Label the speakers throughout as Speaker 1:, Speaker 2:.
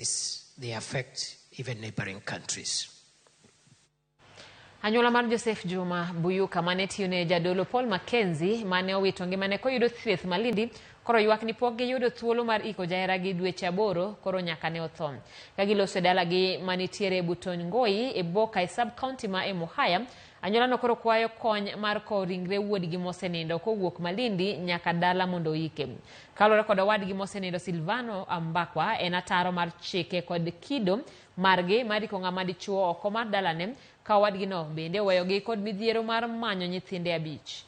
Speaker 1: They affect even neighboring countries.
Speaker 2: Anyuola mar Joseph Juma Buyuka mane tiyo ne jadolo Paul Mackenzie mane owito ngimane koyudo thieth Malindi koro ywak ni pok giyudo thuolo mar iko jaheragi dweche 8 koro nyaka ne otho. Ka giloso e dalagi manitiere Butongoi e Boka e sub county ma Emuhaya, anyuolano koro kwayo kony mar kowo ringre wuodgi mosenindo kowuok Malindi nyaka dala mondo oike. Kaluwore kod owadgi mosenindo Silvano Ambakwa, en ataro mar chike kod kido margi mar iko ng'ama dichuo oko mar dalane ka owadgino bende oweyogi kod midhiero mar manyo nyithinde 5.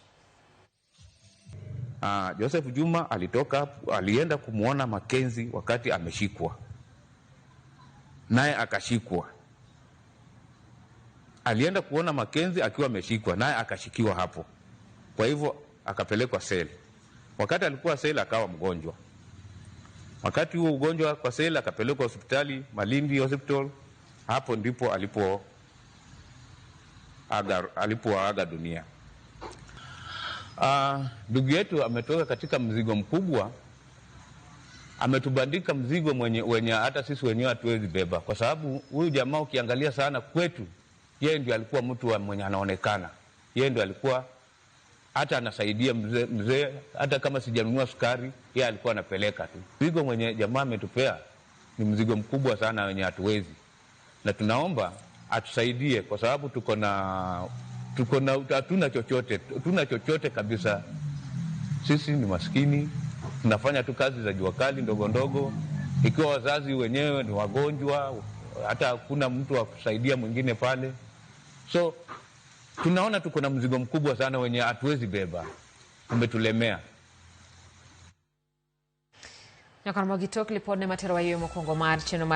Speaker 3: Joseph Juma alitoka, alienda kumwona Mackenzie wakati ameshikwa, naye akashikwa. Alienda kuona Mackenzie akiwa ameshikwa, naye akashikiwa hapo. Kwa hivyo akapelekwa seli. Wakati alikuwa seli akawa mgonjwa. Wakati huo ugonjwa kwa seli akapelekwa hospitali Malindi Hospital. Hapo ndipo alipoaga dunia. Ndugu yetu ametoka katika mzigo mkubwa, ametubandika mzigo wenye hata sisi wenyewe hatuwezi beba, kwa sababu huyu jamaa ukiangalia sana kwetu, yeye ndio alikuwa mtu wa mwenye anaonekana, yeye ndio alikuwa hata anasaidia mzee, hata kama sijanunua sukari yeye alikuwa anapeleka tu. Mzigo mwenye jamaa ametupea ni mzigo mkubwa sana wenye hatuwezi, na tunaomba atusaidie kwa sababu hatuna chochote, hatuna chochote kabisa. Sisi ni maskini, tunafanya tu kazi za jua kali ndogo ndogo, ikiwa wazazi wenyewe ni wagonjwa, hata hakuna mtu wa kusaidia mwingine pale. So tunaona tuko na mzigo mkubwa sana wenye hatuwezi beba, umetulemea.
Speaker 2: Nyakar mogi tok lipod ne matero wayo mokwongo mar chenro mar